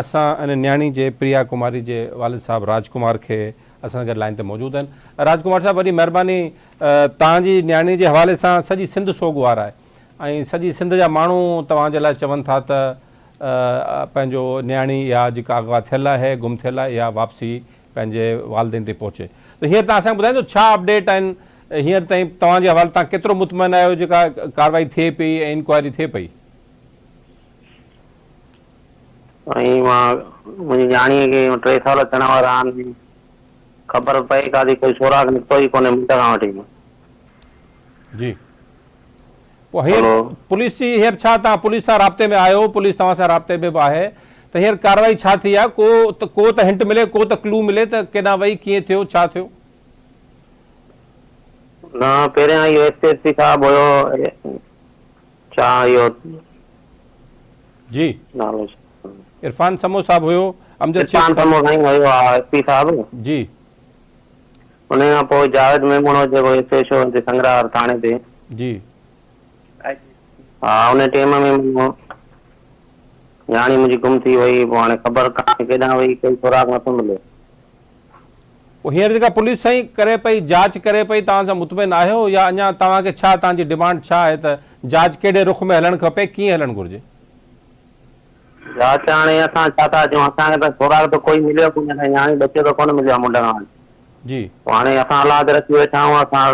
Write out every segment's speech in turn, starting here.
اسان ان نياڻي جي پريا ڪماري جي والد صاحب راج ڪمار کي اسان سان گڏ لائين تي موجود آهن. راج ڪمار صاحب وڏي مهرباني توهان جي نياڻي جي حوالي سان سڄي سنڌ سوڳوار آهي ۽ سڄي سنڌ جا ماڻهو توهان جي لاء چون ٿا ته پنهنجو نياڻي اها جيڪا اغوا ٿيل آهي گم ٿيل آهي اها واپسي پنهنجي والدين تي پهچي ته هينئر توهان اسان کي ٻڌائيندو ڇا اپڊيٽ آهن هينئر تائين توهان جي حوالي توهان ڪيترو مطمئن آهيو جيڪا ڪارروائي ٿئي پئي ۽ انڪوائري ٿئي پئي. سائين مان منهنجي نياڻيء کي ٽي سال ٿيڻ وارا آهن خبر پئي ڪا ٿي ڪوئي سوراخ نڪتو ئي ڪونهي منڍ کان وٺي. جي پوء هينئر پوليس جي هينئر ڇا توهان پوليس سان رابطي ۾ آهيو پوليس توهان سان رابطي ۾ به آهي ته هينئر ڪارروائي ڇا ٿي آهي ڪو ته ڪو ته هنٽ ملي ڪو ته ڪلو ملي ته ڪيڏانهن وئي ڪيئن ٿيو ڇا ٿيو. نه پهريان اهو ايس ايس پي صاحب هيو ڇا اهو جي نالو عرفان سمو صاحب هيو امجد شيخ عرفان سمو سائين هيو ها ايس پي صاحب جي ان کان پوء جاويد ميمڻ هو جيڪو ايس ايڇ او هتي سنگرار ٿاڻي تي جي ها ان ٽيم ۾ نياڻي منهنجي گم ٿي وئي پوء هاڻي خبر ڪانهي ڪيڏانهن وئي ڪوئي سراغ نٿو ملي. پوء هينئر جيڪا پوليس سائين ڪري پئي جاچ ڪري پئي توهان سان مطمئن آهيو يا اڃا توهان کي ڇا توهان جي ڊمانڊ ڇا آهي ته جاچ ڪهڙي رخ ۾ هلڻ کپي ڪيئن هلڻ گهرجي. جاچ هاڻي اسان ڇا ٿا چئون اسان کي ته سراغ ته ڪوئي مليو ڪونهي اسان جي نياڻي ٻچو ته ڪونه مليو آهي منڍ کان وٺي. جي. پوء هاڻي اسان الله تي رکي ويٺا آهيون اسان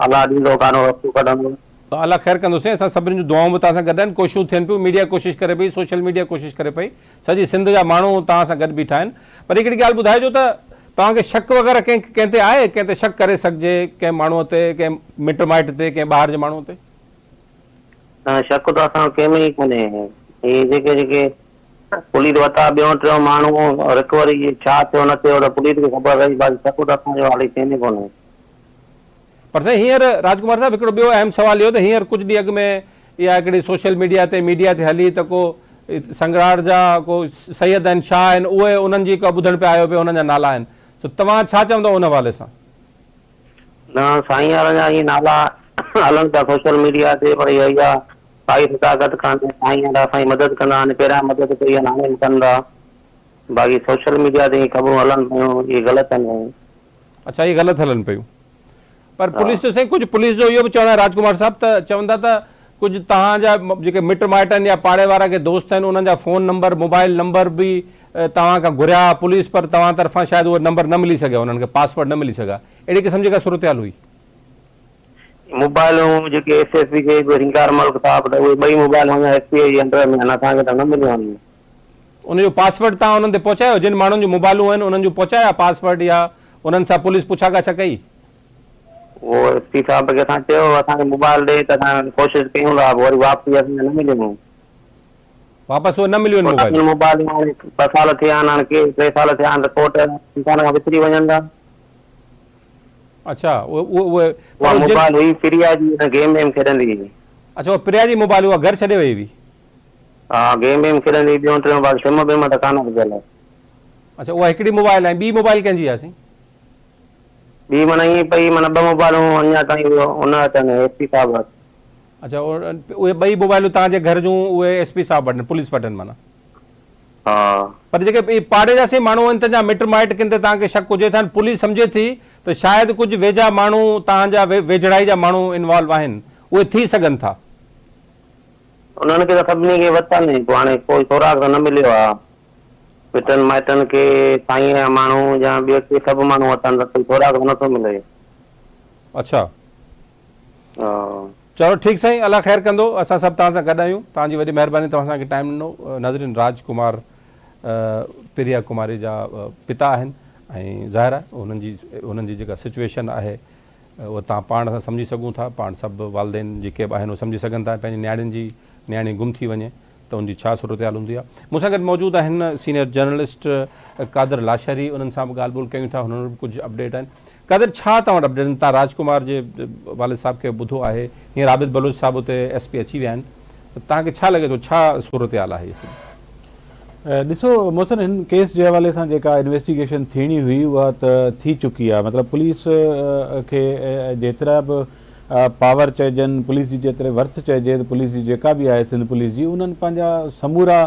الله ڏيندو ڪانو رستو ڪڍندو. الله خير ڪندو سائين اسان سڀني جون دعائون به توهان سان گڏ آهن ڪوششون ٿين پيون ميڊيا ڪوشش ڪري پئي سوشل ميڊيا ڪوشش ڪري پئي سڄي سنڌ جا ماڻهو توهان سان گڏ بيٺا آهن پر هڪڙي ڳالهه ٻڌائجو ته توهان کي شڪ وغيره ڪنهن ڪنهن تي آهي ڪنهن تي شڪ ڪري سگهجي ڪنهن ماڻهوء تي ڪنهن مٽ مائٽ تي ڪنهن ٻاهر جي ماڻهوء تي؟ نه شڪ ته اسان کي ڪنهن ۾ ئي ڪونهي هي جيڪي جيڪي پوليس وتا ٻيون ٽيون ماڻهو رڪوري ڇا ٿيو نه ٿيو ته پوليس کي خبر رهي باقي شڪ ته اسان جو حالي ڪنهن ۾ ڪونهي. پر سائين هينئر راج ڪمار صاحب هڪڙو ٻيو اهم سوال اهو ته هينئر ڪجهه ڏينهن اڳ ۾ اها هڪڙي سوشل ميڊيا تي ميڊيا تي هلي ته ڪو سنگراڙ جا ڪو سيد آهن شاهه آهن اهي انهن جي ڪا ٻڌڻ پيا آيو پيو انهن جا نالا آهن سو توهان ڇا چوندؤ ان حوالي سان. نه سائين يار اڃا اهي نالا هلن پيا سوشل ميڊيا تي پر اها اها ڪائي صداقت ڪانهي سائين يار اسان جي مدد ڪندا آهن پهريان مدد ڪئي آهن هاڻي به ڪن ٿا باقي سوشل ميڊيا تي اهي خبرون هلن پيون اهي غلط آهن سائين. اڇا اهي غلط هلن پيون پر پوليس جو سائين ڪجهه پوليس جو اهو به چوڻ آهي راج ڪمار صاحب ته چون ٿا ته ڪجهه توهان جا جيڪي مٽ مائٽ آهن يا پاڙي وارا ڪي دوست آهن انهن جا فون نمبر موبائل نمبر به توهان کان گهريا پوليس پر توهان طرفان شايد اهي نمبر نه ملي سگهيا انهن کي پاسورڊ نه ملي سگهيا اهڙي قسم جي ڪا صورتحال هئي. موبائلون جيڪي ايس ايس پي کي به رنگار ملڪ صاحب ته اهي ٻئي موبائلون اڃا ايس پي جي انڊر ۾ آهن اسان کي ته نه مليون آهن. ان جو پاسورڊ توهان انهن تي پهچايو جن ماڻهن جون موبائلون آهن انهن جون پهچايا پاسورڊ يا انهن سان پوليس پڇا ڳاڇا ڪئي؟ اهو ايس پي صاحب کي اسان چيو اسان کي موبائل ڏي ته اسان ڪوشش ڪيون ٿا پوء وري واپسي اسان کي نه مليون. واپس اهي نه مليون آهن موبائلون. موبائلون هاڻي ٻه سال ٿيا آهن هاڻي ڪي ٽي سال ٿيا آهن ته ڪورٽ انسان کان وسري وڃن ٿا. اڇا اهي اهي اها موبائل هئي پريا جي ان گيم ويم کيڏندي هئي. اڇا اها پريا جي موبائل اها گهر ڇڏي وئي هئي. ها گيم ويم کيڏندي هئي ٻيون ٽيون باقي سم بم ته ڪانه وڌل. اڇا اها هڪڙي موبائل ۽ ٻي موبائل ڪنهن جي آهي سائين. ٻي معنيٰ ائين پئي معنيٰ ٻه موبائلون اڃا تائين ان وٽ آهن ايس پي صاحب وٽ. اڇا اهي ٻئي موبائلون توهان جي گهر جون اهي ايس پي صاحب وٽ آهن پوليس وٽ آهن معنيٰ. ها. پر جيڪي اهي پاڙي جا سائين ماڻهو آهن تن جا مٽ مائٽ ڪن تي توهان کي شڪ هجي ٿا پوليس سمجهي ٿي ته شايد ڪجهه ويجها ماڻهو توهان جا ويجهڙائي جا ماڻهو انوالو آهن اهي ٿي سگهن ٿا. انهن کي ته سڀني کي وتن پوء هاڻي ڪوئي سوراخ ته نه مليو آ. مٽن مائٽن کي سائينء جا ماڻهو يا ٻيو ڪي سڀ ماڻهو وتن ته ڪوئي سوراخ ته نٿو ملي. اڇا. ها. چلو ٺيڪ سائين الله خير ڪندو اسان سڀ توهان سان گڏ آهيون توهان جي وڏي مهرباني توهان اسان کي ٽائيم ڏنو ناظرين راج ڪمار پريا ڪماري جا پتا آهن ۽ ظاهر آهي انهن جي انهن جي جيڪا سچويشن آهي اهو توهان پاڻ اسان سمجهي سگهون ٿا پاڻ سڀ والدين جيڪي به آهن اهي سمجهي سگهن ٿا پنهنجي نياڻين جي نياڻي گم ٿي وڃي ته ان جي ڇا صورتحال هوندي آهي. مون سان گڏ موجود آهن سينيئر جرنلسٽ قادر لاشاري انهن سان به ڳالهه ٻولهه ڪيون ٿا هنن وٽ به ڪجهه اپڊيٽ آهن. قادر ڇا توهان وٽ اپڊيٽ آهن توهان راج ڪمار جي والد صاحب کي ٻڌو آهي هينئر عابد بلوچ صاحب اتي ايس پي اچي ويا آهن ته توهان کي ڇا لڳي ٿو ڇا صورتحال آهي هي سڄي. ڏسو محسن هن ڪيس جي حوالي سان جيڪا انويسٽيگيشن ٿيڻي هئي اها ته ٿي چڪي آهي مطلب پوليس کي جيترا به پاور چئجن، پوليس جي جيتري ورٿ چئجي ته پوليس جي جيڪا به آهي سنڌ پوليس جي انهن پنهنجا سمورا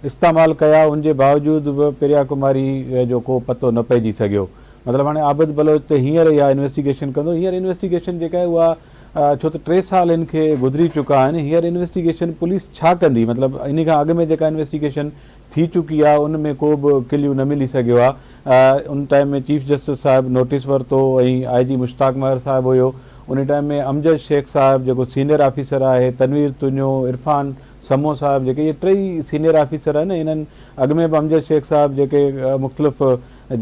استعمال ڪيا ان جي باوجود به پريا ڪماري جو ڪو پتو نه پئجي سگهيو. مطلب هاڻي عابد بلوچ ته هينئر اها انويسٽيگيشن ڪندو هينئر انويسٽيگيشن جيڪا آهي اها ڇو ته ٽي سال هن کي گذري چڪا آهن هينئر انويسٽيگيشن پوليس ڇا ڪندي مطلب انهي کان اڳ ۾ جيڪا انويسٽيگيشن ٿي چڪي آهي ان ۾ ڪو به ڪليو نه ملي سگهيو آهي ان ٽائيم ۾ چيف جسٽس صاحب نوٽيس ورتو ۽ آء جي مشتاق مهر صاحب هيو انهي ٽائيم ۾ امجد شيخ صاحب جيڪو سينئر آفيسر آهي تنوير تنيو عرفان سمون صاحب جيڪي اهي ٽئي سينئر آفيسر آهن انهن اڳ ۾ به امجد شيخ صاحب جيڪي مختلف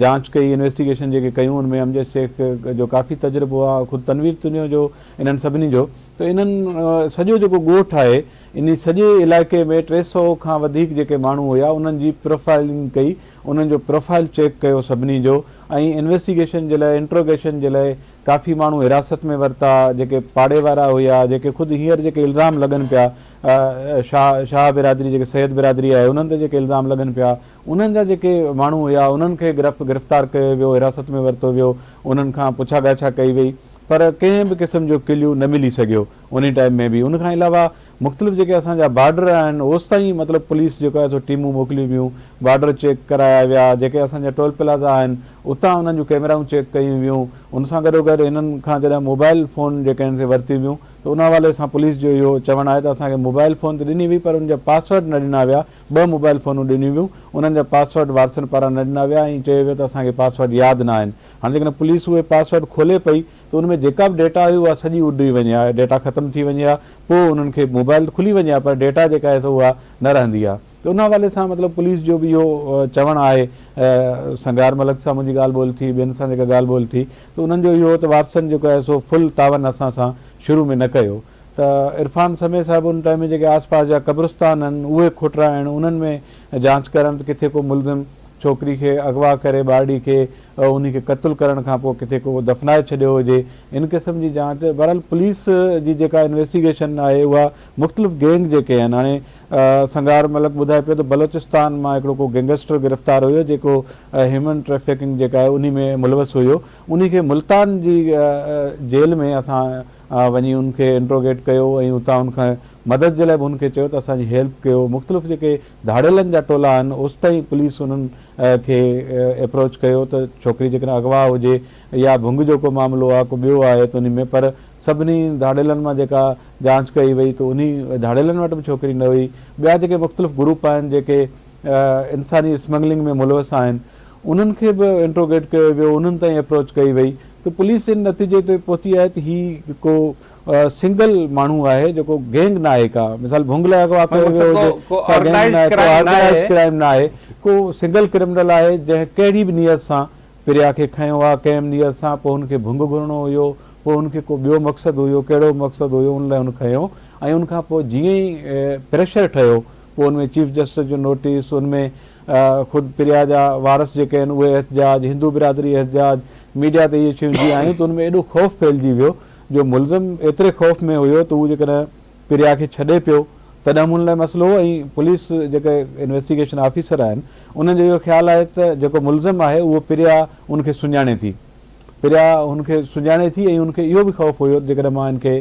جانچ ڪئي انويسٽيگيشن جيڪي ڪيون ان ۾ امجد شيخ جو ڪافي تجربو آهي خود تنوير تنيو جو انهن سڀني جو ته انهن سڄو جيڪو ڳوٺ آهي انهي سڄي علائقي ۾ 300 کان وڌيڪ جيڪي ماڻهو هيا انهن جي پروفائلنگ ڪئي انهن جو پروفائل چيڪ ڪيو سڀني جو ۽ انويسٽيگيشن جي لاء انٽروگيشن جي لاء ڪافي ماڻهو حراست ۾ ورتا جيڪي پاڙي وارا هيا جيڪي خود هينئر جيڪي الزام لڳن پيا شاهه شاهه برادري جيڪي سيد برادري آهي انهن تي جيڪي الزام لڳن پيا انهن جا جيڪي ماڻهو هيا انهن کي گرفتار ڪيو ويو، حراست ۾ ورتو ويو، انهن کان پڇا ڳاڇا ڪئي وئي پر ڪنهن به قسم جو ڪليو نه ملي سگهيو انهي ٽائيم ۾ به ان کان علاوه مختلف جيڪي اسان جا بارڊر آهن اوستائين مطلب پوليس جيڪو آهي سو ٽيمون موڪليون ويون بارڊر چيڪ ڪرايا ويا جيڪي اسان جا ٽول پلازا آهن اتان انهن جون ڪيمرائون چيڪ ڪيون ويون ان سان گڏوگڏ هنن کان جڏهن موبائل فون جيڪي آهن سي ورتيون ويون ته ان حوالي سان پوليس جو اهو چوڻ آهي ته اسان کي موبائل فون ته ڏني وئي پر ان جا پاسورڊ نه ڏنا ويا ٻه موبائل فونون ڏنيون ويون، انهن جا پاسورڊ وارثن پاران نه ڏنا ويا ۽ چيو ويو ته اسان کي پاسورڊ ياد نه آهن. هاڻي جيڪڏهن پوليس اهي پاسورڊ کولي پئي ته ان ۾ جيڪا به ڊيٽا هئي اها سڄي اڏري وڃي ها، ڊيٽا ختم ٿي وڃي ها، پوء انهن کي موبائل ته کلي وڃي ها پر ڊيٽا جيڪا آهي سو اها نه رهندي ها. ته ان حوالي سان مطلب پوليس جو به اهو چوڻ آهي، سنگهار ملڪ سان منهنجي ڳالهه ٻولهه ٿي، ٻين سان جيڪا ڳالهه ٻولهه ٿي ته انهن جو اهو هو ته وارثن جيڪو آهي سو فل تعاون اسان سان شروع ۾ نه ڪيو. ته عرفان سمي صاحب ان ٽائيم ۾ جيڪي آس پاس جا قبرستان آهن اهي کوٽرائڻ انهن ۾ جانچ ڪرڻ ته ڪٿي ڪو ملزم ڇوڪري کي اغوا ڪري ٻارڙي کي انهي کي قتل ڪرڻ کان پوء ڪٿي ڪو دفنائي ڇڏيو هجي ان قسم جي جانچ بهرحال پوليس جي جيڪا انويسٽيگيشن آهي اها مختلف گينگ جيڪي آهن هاڻي سنگهار ملڪ ٻڌائي پيو ته بلوچستان مان هڪڙو ڪو گينگسٽر گرفتار هيو جيڪو هيومن ٽريفڪنگ جيڪا آهي انهي ۾ ملوث هيو انهي کي ملتان جي جيل ۾ اسان وڃي ان کي انٽروگيٽ ڪيو ۽ اتان ان کان مدد جي لاء به ان کي چيو ته اسان جي هيلپ ڪيو مختلف جيڪي ڌاڙيلن جا ٽولا آهن اوستائين پوليس انهن کي ايپروچ ڪيو ته ڇوڪري جيڪڏهن اغوا هجي يا ڀنگ جو ڪو معاملو آهي ڪو ٻيو آهي ته انهي ۾ پر سڀني ڌاڙيلن مان جيڪا جانچ ڪئي وئي ته انهي ڌاڙيلن وٽ به ڇوڪري نه هئي ٻيا جيڪي مختلف گروپ آهن جيڪي انساني اسمگلنگ ۾ ملوث آهن انهن کي به انٽروگيٽ ڪيو ويو انهن تائين اپروچ ڪئي وئي ته پوليس ان نتيجي تي پهتي آهي ته هي ڪو سنگل ماڻهو آهي جيڪو گينگ نه آهي ڪا مثال ڀنگ لاء اغوا ڪيو ويو هجي ڪا گينگ نه آهي ڪو آرگنائيز ڪرائيم نه آهي ڪو سنگل ڪرمنل آهي جنهن ڪهڙي به نيت سان پريا کي کنيو آهي ڪنهن به نيت سان پوء هن کي ڀنگ گهرڻو هيو پوء هن کي ڪو ٻيو مقصد هيو ڪهڙو مقصد هيو ان لاء هن کنيو ۽ ان کان پوء جيئن ئي پريشر ٺهيو پوء ان ۾ چيف جسٽس جو نوٽيس ان ۾ خود پريا جا وارث جيڪي آهن اهي احتجاج، هندو برادري احتجاج، ميڊيا تي اهي شيون جيئن آيون ته ان ۾ ايڏو خوف ڦهلجي ويو جو ملزم ايتري خوف ۾ هيو ته هو جيڪڏهن پريا کي ڇڏي پيو تڏهن به ان لاء مسئلو هو ۽ پوليس جيڪي انويسٽيگيشن آفيسر آهن انهن جو اهو خيال آهي ته جيڪو ملزم آهي اهو پريا ان کي سڃاڻي ٿي پريا هن کي سڃاڻي ٿي ۽ ان کي اهو به خوف هيو ته جيڪڏهن مان هن کي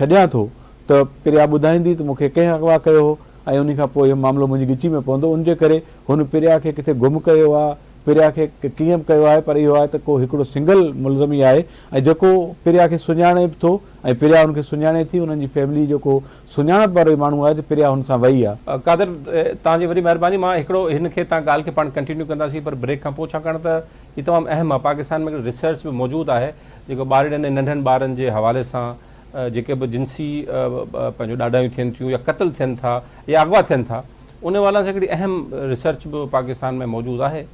ڇڏيان ٿو ته پريا ٻڌائيندي ته مون کي ڪنهن اغوا ڪيو هو ۽ انهي کان پوء اهو معاملو منهنجي ڳچي ۾ پوندو، ان جي ڪري هن پريا کي ڪٿي گم ڪيو آ، پريا کي ڪيئن به ڪيو آهي پر اهو آهي ته ڪو هڪڙو سنگل ملزم ئي آهي ۽ جيڪو پريا کي سڃاڻي به ٿو ۽ پريا هن کي سڃاڻي ٿي، انهن جي فيملي جو ڪو سڃاڻپ وارو ئي ماڻهو آهي ته پريا هن سان وئي آ. قادر توهان جي وڏي مهرباني مان هڪڙو هن کي تان ڳالهه کي پاڻ ڪنٽينيو ڪنداسين پر بريڪ کان پوء ڇاڪاڻ ته هي تمام اهم آ پاڪستان ۾ هڪڙي ريسرچ به موجود آهي جيڪو ٻارڙين ۽ ننڍن ٻارن جي حوالي سان جيڪي به جنسي پنهنجو ڏاڍايون ٿين ٿيون يا قتل ٿين ٿا يا اغوا ٿين ٿا ان حوالي سان هڪڙي اهم ريسرچ به پاڪستان ۾ موجود آهي.